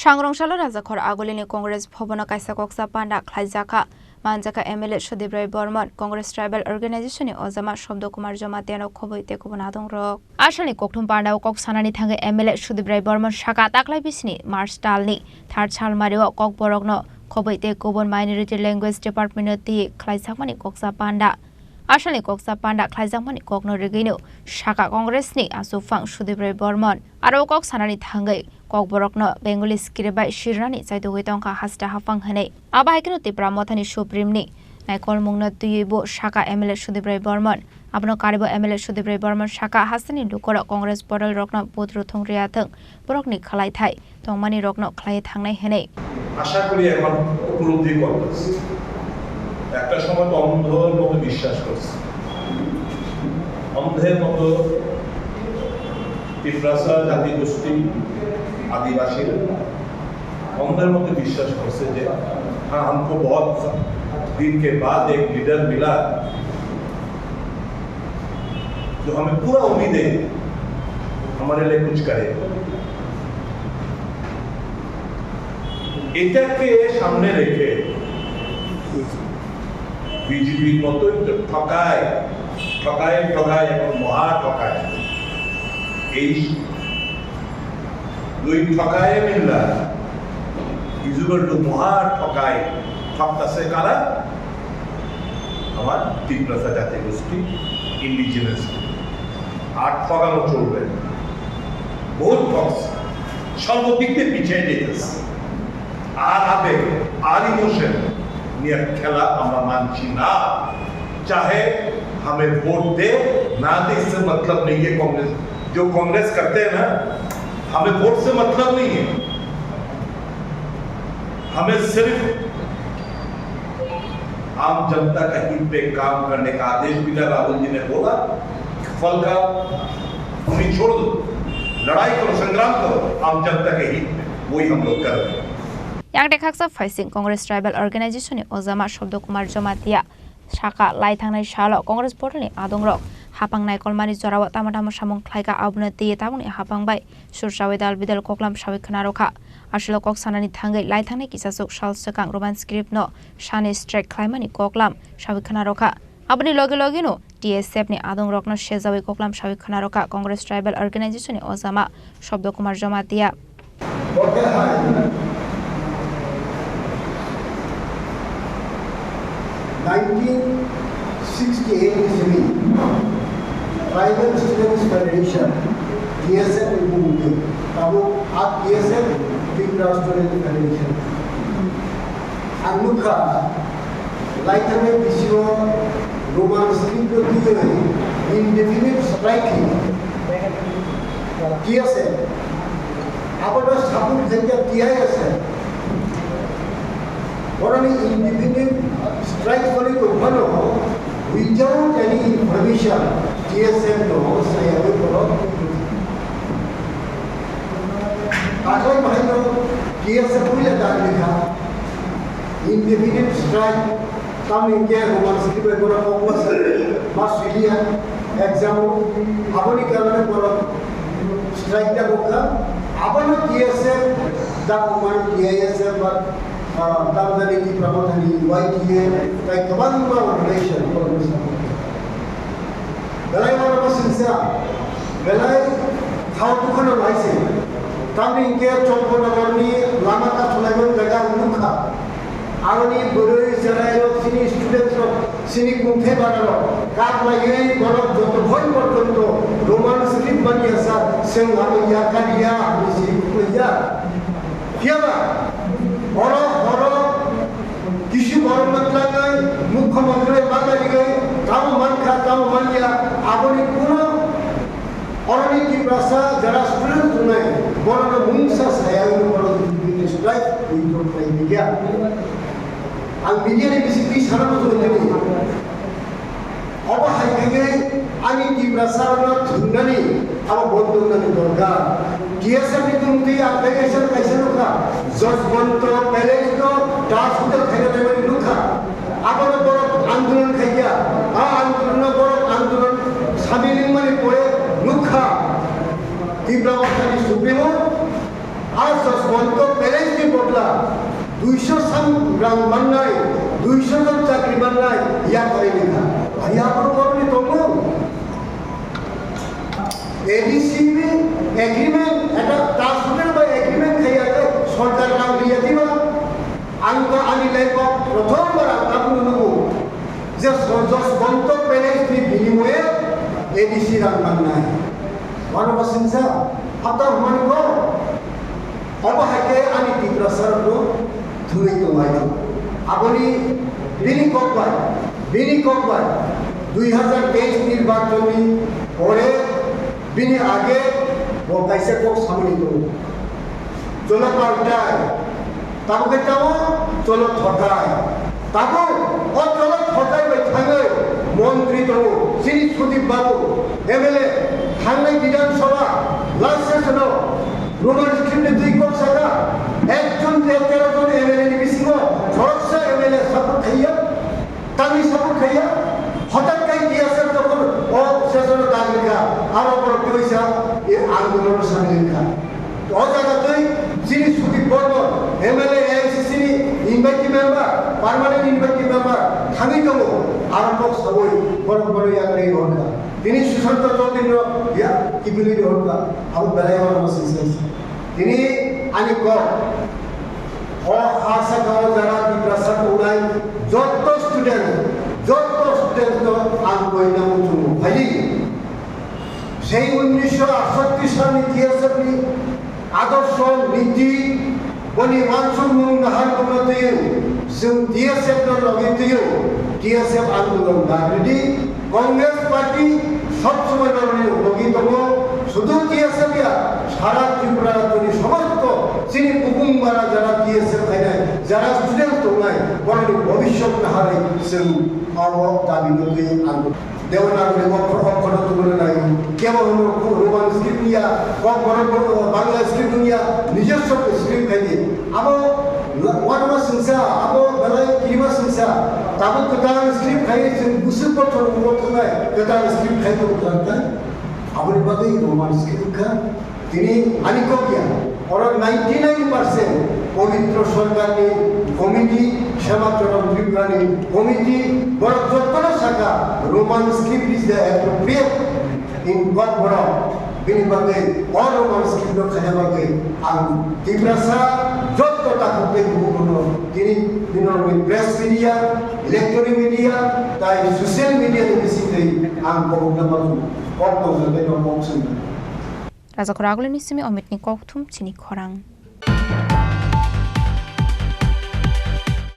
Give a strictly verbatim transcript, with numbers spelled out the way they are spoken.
Sangrong salo Rajakhor Agulini Congress Bhobono kaisa koksa panda khlaijakha. Manjakha M L A Sudip Rai Bormon, Congress Tribal Organization ni ojama Sobdo Kumar Jamatia no khobwi tei kubun adongrok. Asalni kokthum pandao kok sanani thangwi M L A Sudip Rai Bormon saka taklai bisini March talni thar salmario kokborokno khobwi tei kubun Minority Language Department no twi khlaijakmani koksa panda. Asalni koksa panda khlaijakmani kokno rigwino saka Congress ni achukphang Sudip Rai Bormon. Aro kok sanani thangwi kokborokno Bengali script bai sirnani chaitugwi tongkha hasta haphang hwnwi. Abo hai kheno Tipra Mothani Supreme ni naikolmungno twiwi bo saka M L A Sudip Rai Bormon. Abono karibo M L A Sudip Rai Bormon saka hasteni lukurok Congress bodol rokno vote ruthung riya thung, borokni khlai thai tongmani rokno khlai thangnai hwnwi. আশা করি এখন উপলব্ধি করতেছি। একটা সময় তো অন্ধর মতো বিশ্বাস করছি, অন্ধের মতো তিপ্রাসা জাতিগোষ্ঠী, আদিবাসীরা অন্ধের মতো বিশ্বাস করছে যে, "हाँ, हमको बहुत दिन के बाद एक लीडर मिला, जो हमें पूरा उम्मीद है, हमारे लिए कुछ करे।" এটাকে সামনে রেখে বিজেপির মতোই তো ঠকায়, ঠকায়, ঠকায় এবং মহা ঠকায়। এই দুই ঠকায় মিল্লা ইজ ইকুয়াল টু মহা ঠকায়। ঠকতাছে কারা? আমার তিপ্রাসা জাতিগোষ্ঠী, ইন্ডিজিনাস। আর ঠকানো চলবে না। বহুত ঠকছে, সর্বদিক দিয়ে পিছিয়ে যেতেছে। আর আবেগ, আর ইমোশন নিয়ে খেলা আমরা মানছি না। चाहे हमें वोट दे ना दे, इससे मतलब नहीं है। कांग्रेस, जो कांग्रेस करते हैं ना, हमें वोट से मतलब नहीं है। हमें सिर्फ आम जनता का हित पे काम करने का आदेश मिला। राहुल जी ने बोला, फल का उम्मीद छोड़ दो, लड़ाई करो, संग्राम करो आम जनता के हित में, वही हम लोग कर रहे हैं। Yakde khaksa phaising Congress Tribal Organization ni ojama Sobdo Kumar Jamatia saka lai thangnai salo Congress bodol ni adongrok haphang naikolmani jorao tamo tamo samung khlaika, abono twiwi tabukni haphang bai sursawi dal bidal koklam sawi khwnarokha. Aswk kok sanani thangwi lai thangnai kisaswk sal swkang Roman script no sani strike khlaimani koklam sawi khwnarokha. Aboni loge loge no T S F ni adongrokno sejawi koklam sawi khwnarokha Congress Tribal Organization ni ojama Sobdo Kumar Jamatia. Nineteen sixty-eight ईस्वी Tribal Students Federation, T S F ni bumung twi, tabuk a T S F Tripura Student Federation. Ang nukha, lai thangnai bisingo Roman script no twiwi indefinite strike khe T S F. Abono support khaikha T I S F. Boroni indefinite strike kholwi tongphano without any information T S F no sayawi borok. Takhwlai bahaino T S F puila dagi kha indefinite strike. Tamni hwnkhe Roman script bai bono kokma se ma siliya exam o. Aboni karone bono strike da bokha. Abono T S F da bokmani T I S F ba, ah, tamjani Tipra Mothani Y T A tai kwbangma organization bono support kha. Belai uanama singsa, belai thao bukhano bai se. Tamni hwnkhe Chongkonogorni lama kathwlaimani jaga ang nukha. Aroni bwrwi cherairok, chini studentrok, chini kungthai bararok kak laiwi borok joto hoi porjonto Roman script manya sa, chwng abo yakar ya, hwnwi se khuklaiya. Phiyaba oro, oro Kisu borokno twlangwi mukhyamantri bai ma tariwi tamo mankha, tamo manya, aboni kuno oroni Tiprasa jara student tongnai, borokno mungsa saya hwnwi borok strike withdraw khlai media. Ang media ni bisingtwi sana muchungo tini. Obo hai khe ani Tiprasa rokno thwngnani abo bondh wngnani dorkar. T S F ni tongtwi ang kaisa kaisa nukha, Jaswant Palace no Taj Hotel khaina naimani nukha. Abono borok andolon khaikha, a andolon no borok andolon samil wngmani pore nukha. Tipra Mothani Supremo a Jaswant Palace Duiso sam rang mannai, duiso jon chakri mannai, ya kore ni kha. Aya boro boro ni tongmung. A D C ni agreement, eta ta sudar bai agreement khaiya khe sorkar rang riya diba. Ang ta ani life o prothom bar ang tabuk nugo je Josh Banto Palace ni binimoye A D C rang mannai. Wano ba singsa, hapta humani ko. Obo hai khe ani Tiprasa rok no thwngwi tongmai thung. Aboni bini kok bai, bini kok bai dui hazar teis nirbachon ni pore bini age bo kaisa kok samani tongo. Cholo paltai, tamo khe tamo cholo thotai. Tabuk o cholo thotai bai thangwi montri tongo, chini Sudip Babu, M L A, thangnai Bidhan Sabha, last session o Roman script ni twi kok saka, ekjon tero jon M L A ni bisingo khoroksa M L A support khaiya, tamni support khaiya, hotat kai T S F jokhon o session o dagri kha, aro borok twi sa, e andolon o samil kha. O jaga twi chini Sudip Bormon, M L A, A I C C ni invited member, permanent invited member thangwi tongo, aro kok sawi borok borok yakarwi rohorkha. Tini Sushanta Chaudhary no ya kibili rohorkha, abo belai oro no singsa. Tini ani kok, o ha saka o jara Tiprasa tongnai jotto student, jotto student no ang koina muchungo phaidi. Sei unnisho atsatti salni T S F ni adorsho niti boni wansukmung naharmungno twiwi chwng T S F no logi twiwi T S F andolon dagri di. Congress party sob somoi norokni logi tongo, sudu T S F ya, sara Tripura rajyoni somosto chini kupung bara jara T S F khainai, jara student tongnai, borokni bhobishyot naharwi chwng abo dabi no twiwi andolon. Devanagari okkor, okkor no tubuna nai. Kebo hino Roman script niya, kok borok borok Bangla script niya, nijoswo script khai di. Abo wanama singsa, abo belai kirima singsa. Tabuk kwtal script khai chwng busuk kothor ulo thangnai, kwtal script khai to kwtal khai. Aboni bagwi Roman script kha. Tini ani kok ya, oro ninety nine percent Pabitra Sarkarni committee, Shama Charan Tripuranni committee, borok jottono saka Roman script is the appropriate in kok borok. Bini bagwi o Roman script no khaina bagwi ang Tiprasa jotto takhuk tei bukhuk rokno tini binorokni press media, electronic media, tai social media ni bisingtwi ang kobokna bagwi kok tongthok tei kok swngnai. Rajakhor Agulini simi Omitni kokthum chini khorang.